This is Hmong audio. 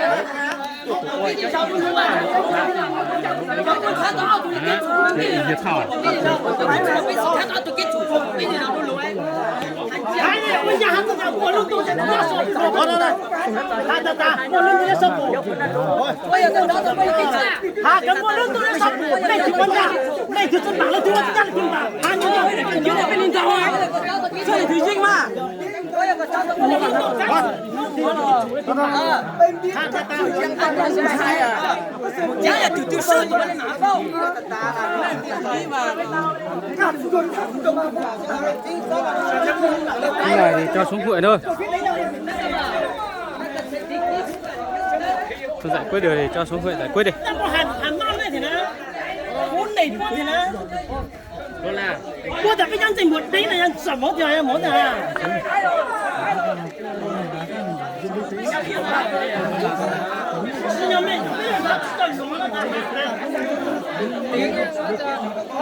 Ib yam li coj Soob Huam na. Txhob txais kuab dua li, coj Soob Huam txais kuab dua.